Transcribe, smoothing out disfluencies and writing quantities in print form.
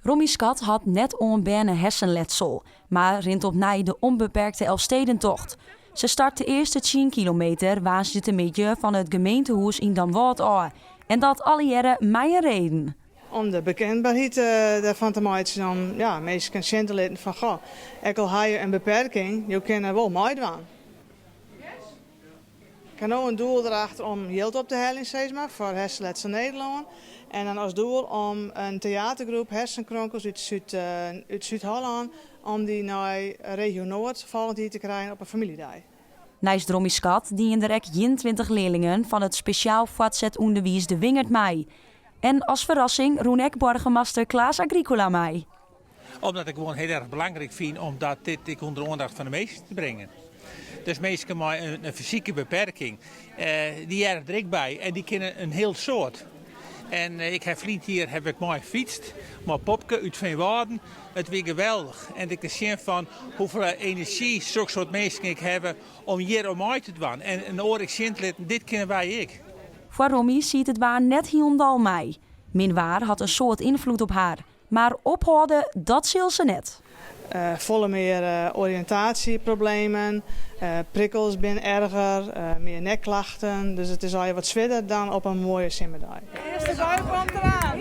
Rommy Skat hat net oanberne hersenletsel, mar rint opnij de Onbeperkte Elfstedentocht. Se start de earste tsien kilometer woansdeitemiddei fan it gemeentehûs yn Damwâld ôf. En dat allegearre mei in reden. Om de bekendberheid derfan te meitsjen, om ja, minsken sjen te litten fan goh, ek al ha je in beperking, jo kinne wol meidwaan. Ik ha no in doel derachter om jild op te heljen sis mar, foar Hersenletsel Nederlân. En dan as doel om in teatergroep Hersenkronkels út Súd-Hollân om dy nei Regio Noard folgjend jier te krijen op in famyljedei. Neist Rommy Skat dienen der ek 21 learlingen fan it spesjaal foartset ûnderwiis De Wingerd mei. En as ferrassing rûn ek boargemaster Klaas Agricola mei. Omdat ik gewoan hiel erch belangryk fyn om dat dit ek ûnder oandacht fan de minsken te bringen. Dus minsken mei in fysike beperking, dy hearre der ek by en dy kinne in hiel soad. En ik ha ferline jier haw ik mei fytst mei Popke út Feanwâlden. It wie geweldich en ek te sjen fan hoefolle enerzjy soksoart minsken ek hawwe om hjir oan mei te dwaan en in oar ek sjen te litten, dit kinne wy ek. Foar Rommy siet it waar net hielendal mei. Min waar hat in soad ynfloed op har. Mar ophâlde, dat sil se net. Folle mear oriïntaasjeproblemen, prikkels binne erger, mear nekklachten. Dus it is allegear wat swierder dan op in moaie simmerdei. De earste bui komt deraan!